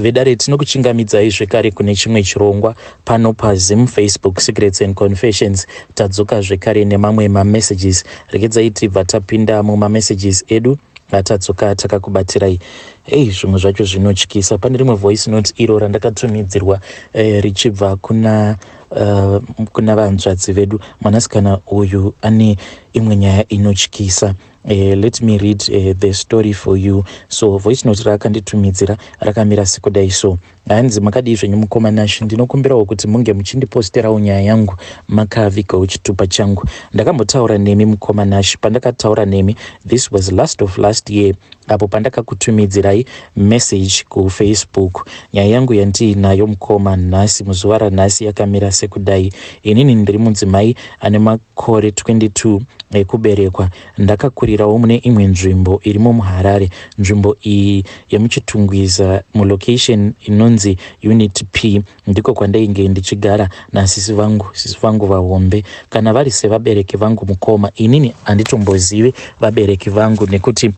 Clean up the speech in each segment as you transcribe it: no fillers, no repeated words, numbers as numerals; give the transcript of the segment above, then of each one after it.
Vedare, tinokuchingamidzai zvekare kune chimwe chirongwa pano paZim Facebook Secrets and Confessions. Tadzoka zvekare nemamwe mamessages. Regedzai tibva tapinda mumamessages edu atadzoka takakubatirai. Ei, zvimwe zvacho zvinotyisa. Pane rimwe voice note iro randakatumidzirwa richibva kuna vanzvadzi vedu. Mwanasikana uyu ane imwe nyaya inotyisa. Let me read the story for you. So voice note raakanditumidzira rakamira sekudai. So hanzi, "Makadii zvenyu, mukoma Nash? Ndinokumbirawo kuti munge muchindiposterawo nyaya yangu makavigawo chitupa changu. Ndakambotaura nemi, mukoma Nash. Pandakataura nemi, this was last of last year, apo pandakakutumidzirai message kuFacebook. Nyaya yangu yandiinayo, mukoma, nhasi, muzuva ranhasi, yakamira sekudai. Inini ndiri mudzimai ane makore 22 ekuberekwa. Ndakakurirawo mune imwe nzvimbo irimo muHarare, nzvimbo iyi yemuChitungwiza, mulocation inonzi Unit P. Ndiko kwandainge ndichigara nasisi vangu, sisi vangu vahombe. Kana vari sevabereki vangu, mukoma, inini handitombozivi vabereki vangu, nekuti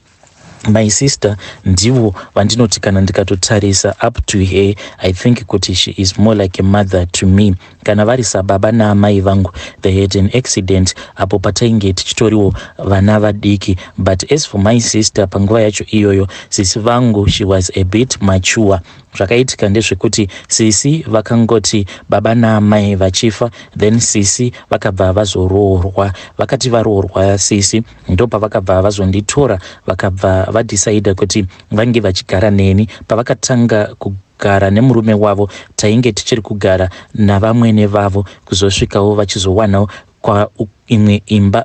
my sister ndivo vandinoti kana ndikatotarisa up to her, I think kuti she is more like a mother to me. Kana vari sababa naamai vangu, they had an accident apo patainge tichitoriwo vana vadiki. But as for my sister, panguva yacho iyoyo sisi vangu, she was a bit mature. Zvakaitika ndezvekuti sisi vakangoti baba naamai vachifa, then sisi vakabva vazoroorwa. Vakati varoorwa sisi, ndopavakabva vazonditora, vakabva vadhisaidha kuti vange vachigara neni. Pavakatanga kugara nemurume wavo, tainge tichiri kugara navamwene vavo kuzosvikawo vachizowanawo kwa imwe imba.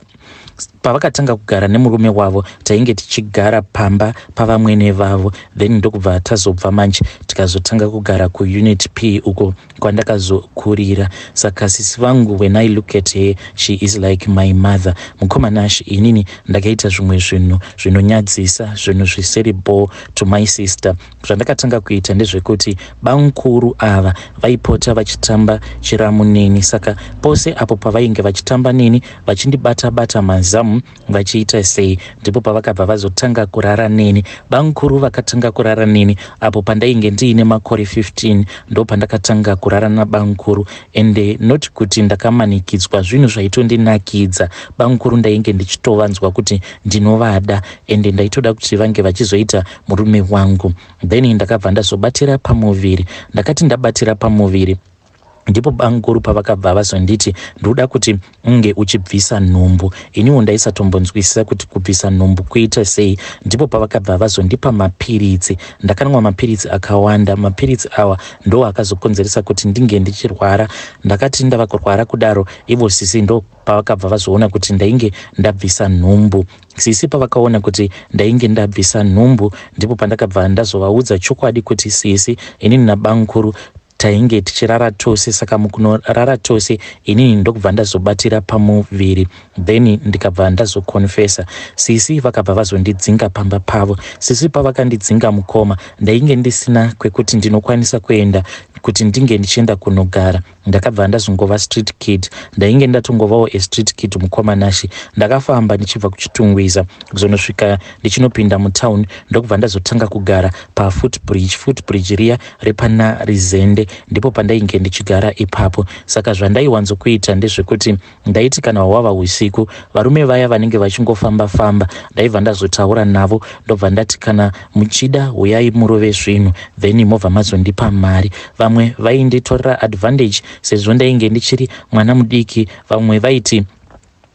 Pavakatanga kugara nemurume wavo, tainge tichigara pamba pavamwene vavo, then ndokubva tazobva manje, tikazotanga kugara kuUnit P, uko kwandakazokurira. Saka sisi vangu, when I look at her, she is like my mother. Mukoma Nash, inini ndakaita zvimwe zvinhu zvinonyadzisa, zvinhu zvisiri bho to my sister. Zvandakatanga kuita ndezvekuti bamukuru ava vaipota vachitamba chiramu neni. Saka pose apo pavainge vachitamba neni, vachindibata-bata mazamu, vachiita sei, ndipo pavakabva vazotanga kurara neni. Bamukuru vakatanga kurara neni apo pandainge ndiine makore 15. Ndo pandakatanga kurara nabamukuru, ende not kuti ndakamanikidzwa, zvinhu zvaitondinakidza. Bamukuru ndainge ndichitovanzwa kuti ndinovada, ende ndaitoda kuti vange vachizoita murume wangu. Then ndakabva ndazobatira pamuviri. Ndakati ndabatira pamuviri, ndipo bamukuru pavakabva vazonditi, 'Ndoda kuti unge uchibvisa nhumbu.' Iniwo ndaisatombonzwisisa kuti kubvisa nhumbu kuita sei. Ndipo pavakabva vazondipa mapiritsi. Ndakanwa mapiritsi akawanda. Mapiritsi awa ndo akazokonzeresa kuti ndinge ndichirwara. Ndakati ndava kurwara kudaro, ivo sisi ndo pavakabva vazoona kuti ndainge ndabvisa nhumbu. Sisi pavakaona kuti ndainge ndabvisa nhumbu, ndipo pandakabva ndazovaudza chokwadi kuti, 'Sisi, inini nabamukuru tainge tichirara tose. Saka mukunorara tose, inini ndokubva ndazobatira pamuviri, then ndikabva ndazokonfesa.' Sisi vakabva vazondidzinga pamba pavo. Sisi pavakandidzinga, mukoma, ndainge ndisina kwekuti ndinokwanisa kuenda kuti ndinge ndichienda kunogara. Ndakabva ndazongova street kid. Ndainge ndatongovawo a street kid, mukoma Nashi. Ndakafamba ndichibva kuChitungwiza kuzonosvika ndichinopinda mutown, ndokubva ndazotanga kugara pafootbridge, footbridge riya repana Rizende. Ndipo pandainge ndichigara ipapo. Saka zvandaiwanzokuita ndezvekuti ndaiti kana hwava usiku, varume vaya vanenge vachingofamba-famba, ndaibva ndazotaura navo, ndobva ndati, 'Kana muchida, uyai murove zvinhu, then mobva mazondipa mari.' Vamwe vainditorera advantage sezvo ndainge ndichiri mwana mudiki. Vamwe vaiti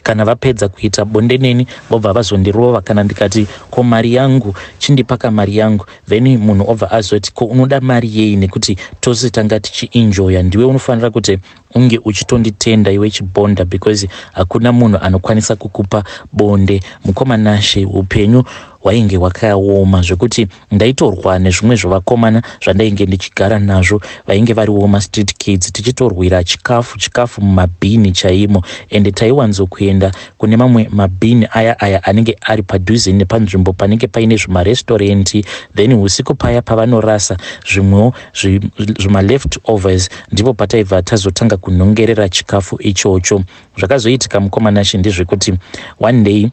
kana vapedza kuita bonde neni, vobva vazondirova kana ndikati, 'Ko mari yangu? Chindipaka mari yangu.' Then munhu obva azoti, 'Ko unoda mari yei, nekuti tose tanga tichienjoya? Ndiwe unofanira kuti unge uchitonditenda iwe chibonda, because hakuna munhu anokwanisa kukupa bonde.' Mukoma Nashe, upenyu hwainge hwakaoma zvekuti ndaitorwa nezvimwe zvevakomana zvandainge ndichigara nazvo, vainge variwo mastreet kids, tichitorwira chikafu, chikafu mumabhini chaimo. Ende taiwanzokuenda kune mamwe mabhini aya aya anenge ari padhuze nepanzvimbo panenge paine zvimarestorendi. Then usiku paya pavanorasa zvimwewo zvimaleft overs, ndipo pataibva tazotanga kunhongerera chikafu ichocho. Zvakazoitika, mukoma Nashe, ndezvekuti one day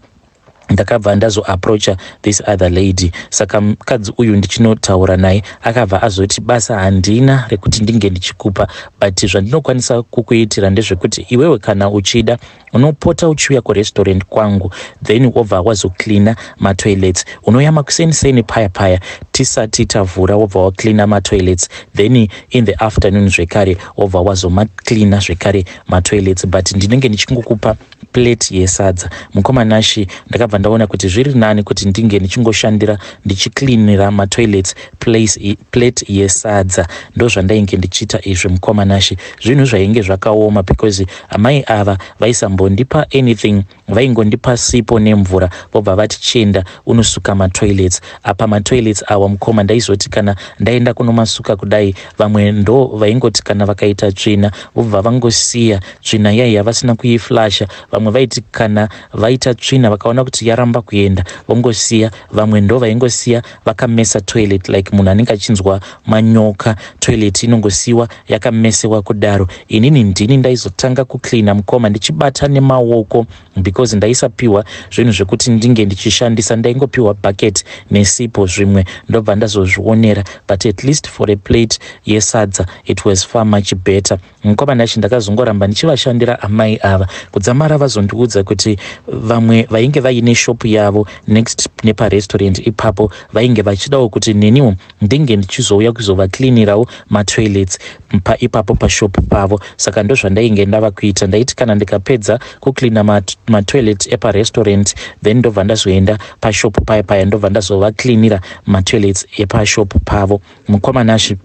Ndakabva ndazoapproacha this other lady. Saka mukadzi uyu ndichinotaura naye, akabva azoti, "Basa handina rekuti ndinge ndichikupa, but zvandinokwanisa kukuitira ndezvekuti iwewe kana uchida unopota uchiuya kurestaurant kwangu, then wobva wazocleana matoilets. Unouya makuseni paya paya tisati tavhura, wobva wacleana matoilets, then in the afternoon zvekare wobva wazomacleana zvekare matoilets, but ndinenge ndichingokupa plate yesadza." Mukoma Nashi, ndakabva ndaona kuti zviri nani kuti ndinge ndichingoshandira ndichicleanira matoilets place, plate yesadza. Ndo zvandainge ndichiita izvi, mukoma Nashi. Zvinhu zvainge zvakaoma because amai ava vaisambondipa anything, vaingondipa sipo nemvura, vobva vati, "Chienda unosuka matoilets." Apa matoilets awa, mukoma, ndaizoti kana ndaenda kunomasuka kudai, vamwe ndo vaingoti kana vakaita tsvina vobva vangosiya tsvina yaiya vasina kuiflasha. Vamwe vaiti kana vaita tsvina vakaona kuti yaramba kuenda, vongosiya. Vamwe ndo vaingosiya vakamesa toilet like munhu anenge achinzwa manyoka, toilet inongosiyiwa yakamesewa kudaro. Inini ndini ndaizotanga kucleana, mukoma, ndichibata nemaoko because ndaisapiwa zvinhu zvekuti ndinge ndichishandisa. Ndaingopiwa bucket nesipo, zvimwe ndobva ndazozvionera, but at least for a plate yesadza it was far much better. Mukoma Nashi, ndakazongoramba ndichivashandira amai ava kudzamara vazondiudza kuti vamwe vainge vaine shopu yavo next neparestaurant ipapo vainge vachidawo kuti neniwo ndinge ndichizouya kuzovacleanirawo matoilets paipapo pashop pavo. Saka ndozvandainge ndava kuita. Ndaiti kana ndikapedza kucleana matoilet eparestaurant, then ndobva ndazoenda pashop paya paya, ndobva ndazovacleanira matoilets epashop pavo, mukoma Nashi.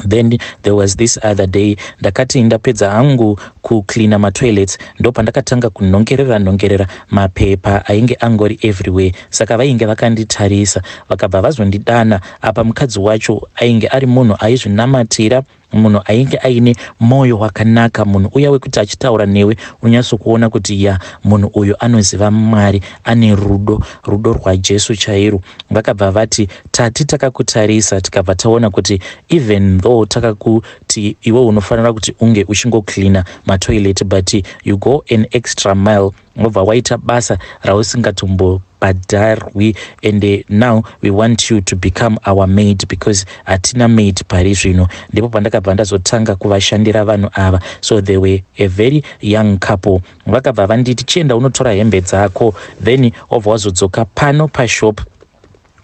Then there was this other day, ndakati ndapedza hangu kucleana matoilets, ndopandakatanga kunongerera nongerera mapepa ainge angori everywhere. Saka vainge vakanditarisa, vakabva vazondidana. Apa mukadzi wacho ainge ari munhu aizvinamatira, munhu ainge aine mwoyo wakanaka, munhu uya wekuti achitaura newe unyatsokuona kuti ya, munhu uyu anoziva Mwari, ane rudo, rudo rwaJesu chairo. Vakabva vati, "Tati takakutarisa, tikabva taona kuti even though takakuti iwe unofanira kuti unge uchingocleana matoilet, but you go an extra mile, wobva waita basa rausingatombobhadharwi, and now we want you to become our maid because hatina maid pari zvino." Ndipo pandakabva ndazotanga kuvashandira vanhu ava. So they were a very young couple. Vakabva vanditi, "Chienda unotora hembe dzako, then wobva wazodzoka pano pashop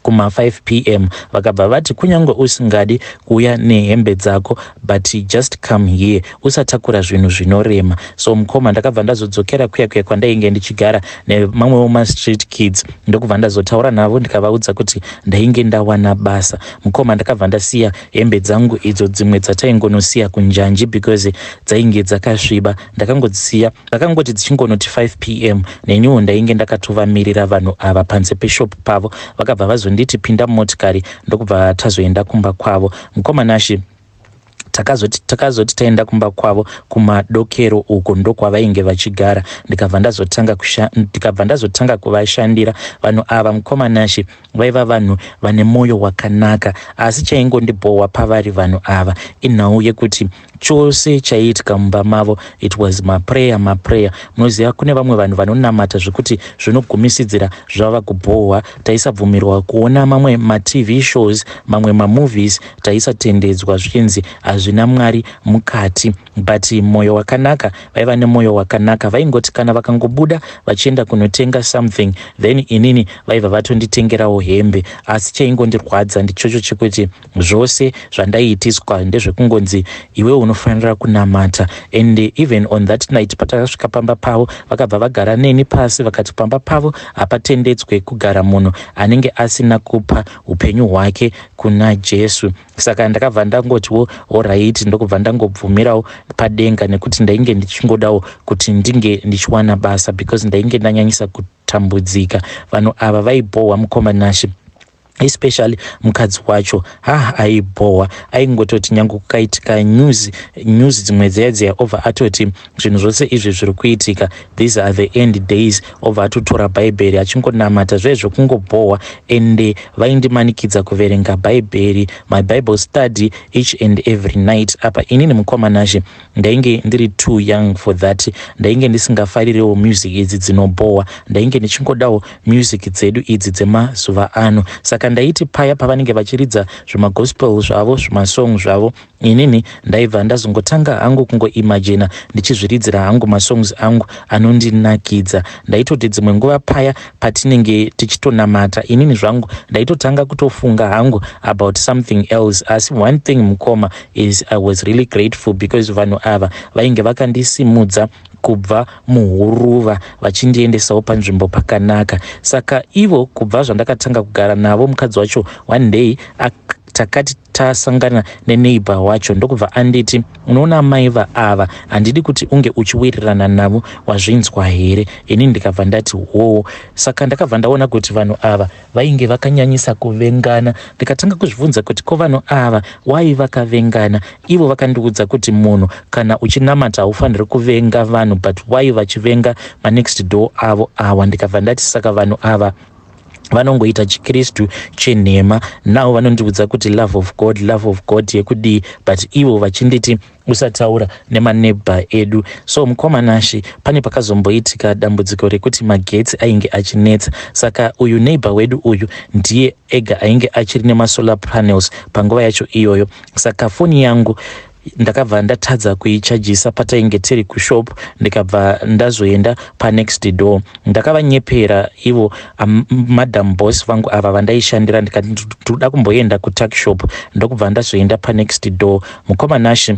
kuma5 p.m." Vakabva vati, "Kunyange usingadi kuuya nehembe dzako, but just come here, usatakura zvinhu zvinorema." So mukoma, ndakabva ndazodzokera kuya kuya kwandainge ndichigara nemamwewo mastreet kids, ndokubva ndazotaura navo, ndikavaudza kuti ndainge ndawana basa. Mukoma, ndakabva ndasiya hembe dzangu idzo dzimwe dzataingonosiya kunjanji because dzainge dzakasviba. Ndakangodzisiya, ndakangoti dzichingonoti 5 p.m., neniwo ndainge ndakatovamirira vanhu ava panze peshop pavo. Vakabva vazonditi, "Pinda mumotikari," ndokubva tazoenda kumba kwavo. Mukoma Nashi, takazoti taenda kumba kwavo kumadokero uko, ndokwavainge vachigara. Ndikabva ndazotanga kuvashandira vanhu ava. Mukoma Nashi, vaiva vanhu vane mwoyo wakanaka, asi chaingondibhohwa pavari vanhu ava inhau yekuti chose chaiitika mumba mavo, it was maprayer, maprayer. Munoziva kune vamwe vanhu vanonamata zvekuti zvinogumisidzira zvava kubhohwa. Taisabvumirwa kuona mamwe maTV shows, mamwe mamovies taisatendedzwa, zvichinzi hazvina Mwari mukati. But mwoyo wakanaka, vaiva nemwoyo wakanaka. Vaingoti kana vakangobuda vachienda kunotenga something, then inini vaibva vatonditengerawo hembe. Asi chaingondirwadza ndichocho chekuti zvose zvandaiitiswa ndezvekungonzi, "Iwe unofanira kunamata." And even on that night patakasvika pamba pavo, vakabva vagara neni pasi, vakati pamba pavo hapatendedzwe kugara munhu anenge asina kupa upenyu hwake kuna Jesu. Saka ndakabva ndangotiwo alright, ndokubva ndangobvumirawo padenga nekuti ndainge ndichingodawo kuti ndinge ndichiwana basa because ndainge ndanyanyisa kutambudzika. Vanhu ava vaibhohwa, mukoma Nashi. Especially mukadzi wacho, ha, aibhohwa. Aingototi nyange kukaitika news, news dzimwe dziya dziya, obva atoti zvinhu zvose izvi zviri kuitika, these are the end days. Obva atotora Bhaibheri achingonamata zve zvekungobhohwa. Ende vaindimanikidza kuverenga Bhaibheri, my Bible study each and every night. Apa inini, mukoma Nashe, ndainge ndiri too young for that. Ndainge ndisingafaririwo music idzi dzinobhohwa. Ndainge ndichingodawo music dzedu idzi dzemazuva ano. Saka ndaiti paya pavanenge vachiridza zvimagospel zvavo, zvimasong zvavo, inini ndaibva ndazongotanga hangu kungoimagina ndichizviridzira hangu masongs angu anondinakidza. Ndaitoti dzimwe nguva paya patinenge tichitonamata, inini zvangu ndaitotanga kutofunga hangu about something else. Asi one thing, mukoma, is I was really grateful because vanhu ava vainge vakandisimudza kubva muhuruva vachindiendesawo panzvimbo pakanaka. Saka ivo, kubva zvandakatanga kugara navo, mukadzi wacho one day takati tasangana neneighbor wacho, ndokubva anditi, "Unoona mai vaava, handidi kuti unge uchiwirirana navo, wazvinzwa here?" Ini ndikabva ndati, "Hoo." Saka ndakabva ndaona kuti vanhu ava vainge vakanyanyisa kuvengana. Ndikatanga kuzvibvunza kuti, ko vanhu ava wai vakavengana? Ivo vakandiudza kuti munhu kana uchinamata haufaniri kuvenga vanhu, but wai vachivenga manext door avo awa? Ndikabva ndati, saka vanhu ava vanongoita chiKristu chenhema. Navo vanondiudza kuti love of God, love of God yekudii, but ivo vachinditi usataura nemaneighbor edu. So mukoma Nashe, pane pakazomboitika dambudziko rekuti magetsi ainge achinetsa. Saka uyu neighbor wedu uyu ndiye ega ainge achiri nemasolar panels panguva yacho iyoyo. Saka foni yangu ndakabva ndatadza kuichajisa patainge tiri kushop. Ndikabva ndazoenda panext door. Ndakavanyepera ivo madam boss vangu ava vandaishandira, ndikati ndoda kumboenda kutuckshop. Ndokubva ndazoenda panext door. Mukoma Nashe,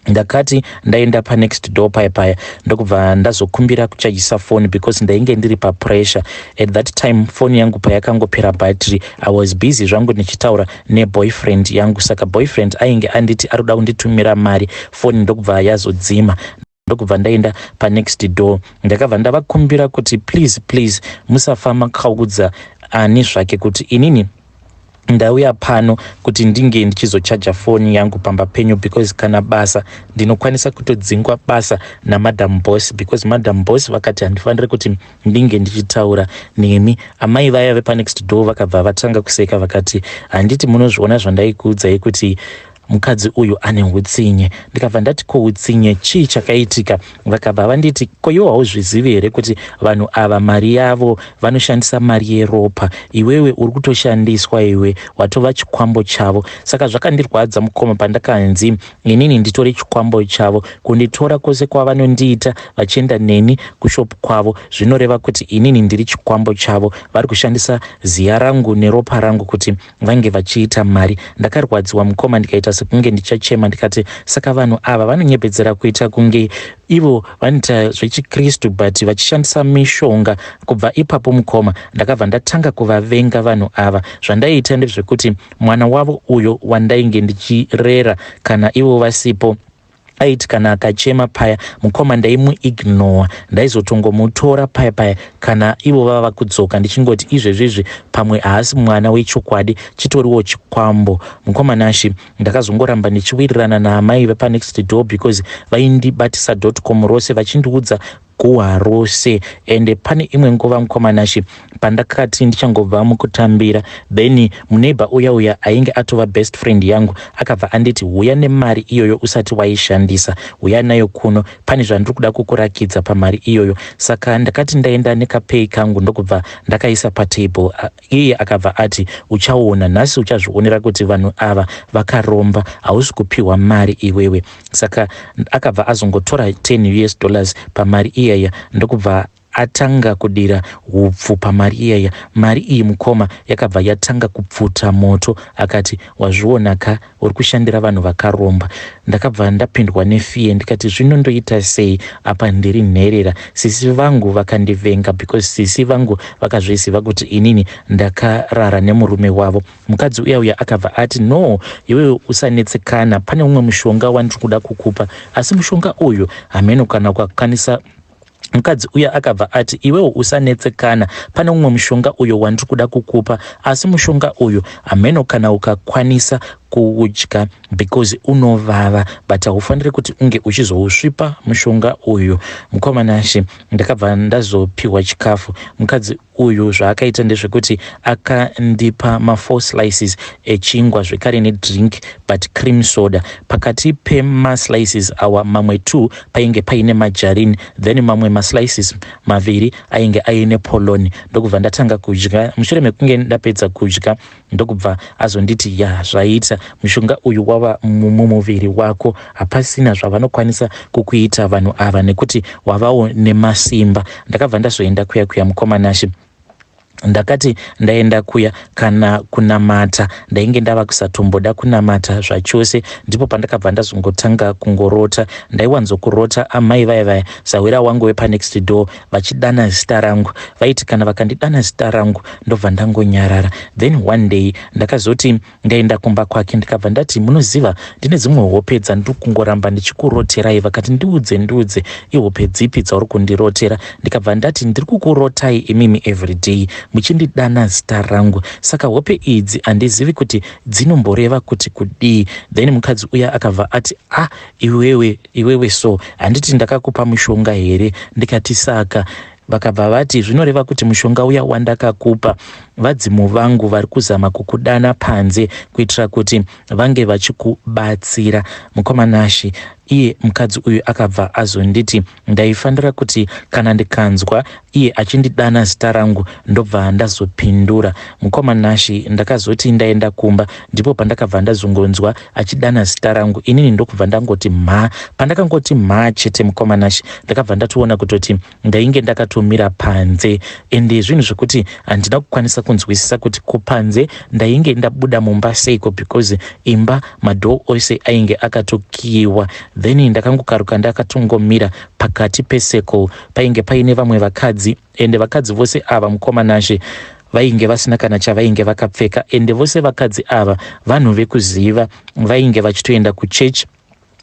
ndakati ndaenda panext door paya paya, ndokubva ndazokumbira kuchajisa foni because ndainge ndiri papressure at that time. Foni yangu payakangopera battery, I was busy zvangu ndichitaura neboyfriend yangu. Saka boyfriend ainge anditi ari kuda kunditumira mari. Foni ndokubva yazodzima. Ndokubva ndaenda panext door. Ndakabva ndavakumbira kuti, "Please, please, musafa makaudza ani zvake kuti inini ndauya pano kuti ndinge ndichizochaja foni yangu pamba penyu, because kana basa ndinokwanisa kutodzingwa basa namadam boss, because madam boss vakati handifaniri kuti ndinge ndichitaura nemi." Amai vaya vepanext door vakabva vatanga kuseka, vakati, "Handiti munozviona zvandaikuudzai kuti mukadzi uyu ane utsinye?" Ndikabva ndati, "Ko utsinye chii chakaitika?" Vakabva vanditi, "Ko iwo hauzvizivi here kuti vanhu ava mari yavo vanoshandisa mari yeropa? Iwewe uri kutoshandiswa, iwe watova chikwambo chavo." Saka zvakandirwadza, mukoma, pandakanzi inini nditore chikwambo chavo. Kunditora kwose kwavanondiita vachienda neni kushopu kwavo zvinoreva kuti inini ndiri chikwambo chavo. Vari kushandisa ziya rangu neropa rangu kuti vange vachiita mari. Ndakarwadziwa, mukoma, ndikaita sekunge ndichachema. Ndikati, saka vanhu ava vanonyepedzera kuita kunge ivo vanoita zvechiKristu, but vachishandisa mishonga. Kubva ipapo, mukoma, ndakabva ndatanga kuvavenga vanhu ava. Zvandaiita ndezvekuti mwana wavo uyo wandainge ndichirera kana ivo vasipo, aiti kana akachema paya, mukoma, ndaimuignora. Ndaizotongomutora paya paya kana ivo vava kudzoka, ndichingoti izvezvizvi pamwe haasi mwana wechokwadi, chitoriwo chikwambo. Mukoma Nashe, ndakazongoramba ndichiwirirana naamai vepanext door because vaindibatisa com rose, vachindiudza guhwa rose. Ende pane imwe nguva, mukoma Nashe, pandakati ndichangobva mukutambira, then muneighbor uya uya ainge atova best friend yangu akabva anditi, "Huya nemari iyoyo usati waishandisa, huya nayo kuno, pane zvandiri kuda kukurakidza pamari iyoyo." Saka ndakati ndaenda nekapay kangu, ndokubva ndakaisa patable. Iye akabva ati, "Uchaona nhasi, uchazvionera kuti vanhu ava vakaromba, hausi kupiwa mari iwewe." Saka akabva azongotora 10 US dollars pamari iyaya, ndokubva atanga kudira hupfu pamari iyaya. Mari iyi, mukoma, yakabva yatanga kupfuta moto. Akati, "Wazviona ka, uri kushandira vanhu vakaromba." Ndakabva ndapindwa nefear. Ndikati, zvino ndoita sei? Apa ndiri nherera, sisi vangu vakandivenga because sisi vangu vakazviziva kuti inini ndakarara nemurume wavo. Mukadzi uya uya akabva ati, "No, iwewe usanetsekana, pane umwe mushonga wandiri kuda kukupa, asi mushonga uyu hameno kana ukakwanisa Mukadzi uya akabva ati, Iwewo usanetsekana, pane umwe mushonga uyo wandiri kuda kukupa, asi mushonga uyu hameno kana ukakwanisa kuudya because unovava, but haufaniri kuti unge uchizousvipa mushonga uyu. Mukoma Nashe, ndakabva ndazopiwa chikafu. Mukadzi uyu zvaakaita ndezvekuti akandipa ma4 slices echingwa zvekare nedrink, but cream soda. Pakati pemaslices awa mamwe 2 painge paine margarine, then mamwe maslices maviri ainge aine polony. Ndokubva ndatanga kudya. Mushure mekunge ndapedza kudya, ndokubva azonditi, "Ya, zvaita, mushonga uyu wava mumuviri wako, hapasina zvavanokwanisa kukuita vanhu ava nekuti wavawo nemasimba." Ndakabva ndazoenda kuya kuya, mukoma Nashe. Ndakati ndaenda kuya, kana kunamata ndainge ndava kusatomboda kunamata zvachose. Ndipo pandakabva ndazongotanga kungorota. Ndaiwanzokurota amai vaya vaya, sahwira wangu wepanext door, vachidana zita rangu. Vaiti kana vakandidana zita rangu, ndobva ndangonyarara. Then one day ndakazoti ndaenda kumba kwake, ndikabva ndati, "Munoziva, ndine dzimwe hope dzandiri kungoramba ndichikuroterai." Vakati, "Ndiudze, ndiudze, ihope dzipi dzauri kundirotera?" Ndikabva ndati, "Ndiri kukurotai imimi everyday muchindidana zita rangu, saka hope idzi handizivi kuti dzinomboreva kuti kudii." Then mukadzi uya akabva ati, "Ah, iwewe, iwewe, so handiti ndakakupa mushonga here?" Ndikati, "Saka?" Vakabva vati, "Zvinoreva kuti mushonga uya wandakakupa, vadzimu vangu vari kuzama kukudana panze kuitira kuti vange vachikubatsira." Mukoma Nashe, iye mukadzi uyu akabva azonditi ndaifanira kuti kana ndikanzwa iye achindidana zita rangu, ndobva ndazopindura. Mukoma Nashe, ndakazoti ndaenda kumba, ndipo pandakabva ndazongonzwa achidana zita rangu. Inini ndokubva ndangoti mha. Pandakangoti mha chete, mukoma Nashe, ndakabva ndatoona kutoti ndainge ndakatomira panze. Ende zvinhu zvekuti handina kukwanisa kunzwisisa kuti kupanze ndainge ndabuda mumba seiko, because imba madoor ose ainge akatokiwa. Then ndakangokaruka ndakatongomira pakati pecircle. Painge paine vamwe vakadzi, ende vakadzi vose ava, mukoma Nashe, vainge vasina kana chavainge vakapfeka. Ende vose vakadzi ava vanhu vekuziva, vainge vachitoenda kuchechi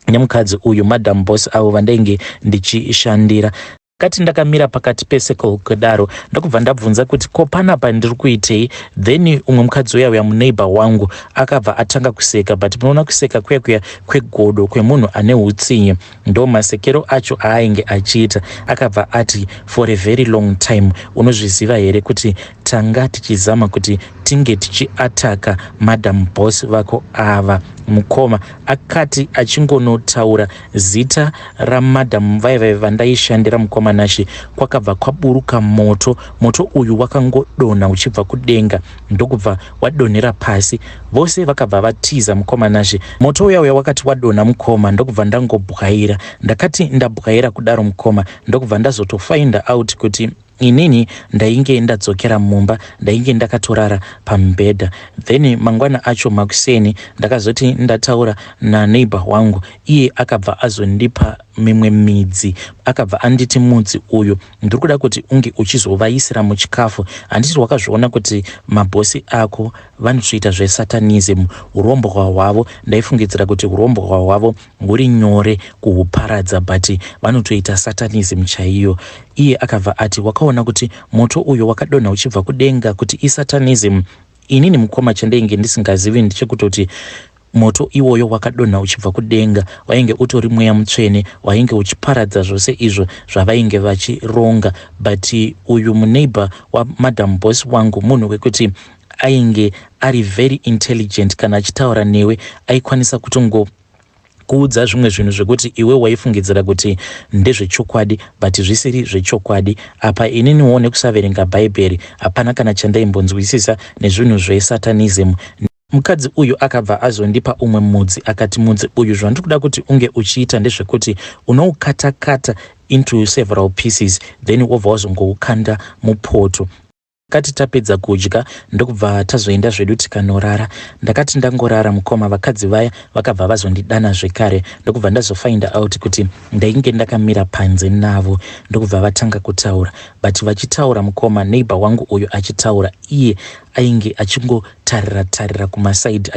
nemukadzi uyu, Madam Boss avo vandainge ndichishandira. Kati ndakamira pakati pecircle kudaro, ndokubva ndabvunza kuti, "Ko, panapa ndiri kuitei?" Then umwe mukadzi uya uya, muneighbor wangu, akabva atanga kuseka, but munoona kuseka kuya kuya kwegodo, kwemunhu ane utsinye, ndo masekero acho aainge achiita. Akabva ati, "For a very long time, unozviziva here kuti tanga tichizama kuti tinge tichiattacka Madam Boss vako ava?" Mukoma, akati achingonotaura zita ramadam vaivai vandaishandira, mukoma Nashe, kwakabva kwaburuka moto. Moto uyu wakangodonha uchibva kudenga, ndokubva wadonhera pasi. Vose vakabva vatiza. Mukoma Nashe, moto uya uya wakati wadonha, mukoma, ndokubva ndangobwaira. Ndakati ndabwaira kudaro, mukoma, ndokubva ndazotofinda out kuti inini ndainge ndadzokera mumba, ndainge ndakatorara pamubhedha. Then mangwana acho makuseni, ndakazoti ndataura naneighbor wangu, iye akabva azondipa mimwe midzi. Akabva anditi, "Mudzi uyu ndiri kuda kuti unge uchizovaisira muchikafu. Handiti wakazviona kuti mabhosi ako vanotoita zvesatanism? Urombwa hwavo, ndaifungidzira kuti urombwa hwavo huri nyore kuhuparadza, but vanotoita satanism chaiyo." Iye akabva ati, "Wakaona kuti moto uyo wakadonha uchibva kudenga kuti isatanism?" Inini, mukoma, chandainge ndisingazivi ndechekutoti moto iwoyo wakadonha uchibva kudenga wainge utori mweya mutsvene wainge uchiparadza zvose izvo zvavainge vachironga. But uyu muneighbor waMadam Boss wangu munhu wekuti ainge ari very intelligent. Kana achitaura newe, aikwanisa kutongo kuudza zvimwe zvinhu zvekuti iwe waifungidzira kuti ndezvechokwadi, but zvisiri zvechokwadi. Apa ininiwo nekusaverenga Bhaibheri, hapana kana chandaimbonzwisisa nezvinhu zvesatanism. Mukadzi uyu akabva azondipa umwe mudzi. Akati, "Mudzi uyu, zvandiri kuda kuti unge uchiita ndezvekuti unoukatakata into several pieces, then wobva wazongoukanda mupoto." Kati tapedza kudya, ndokubva tazoenda zvedu tikanorara. Ndakati ndangorara, mukoma, vakadzi vaya vakabva vazondidana zvekare. Ndokubva ndazofinda out kuti ndainge ndakamira panze navo. Ndokubva vatanga kutaura, but vachitaura, mukoma, neighbor wangu uyu achitaura, iye ainge achingotarira tarira kumasaidi.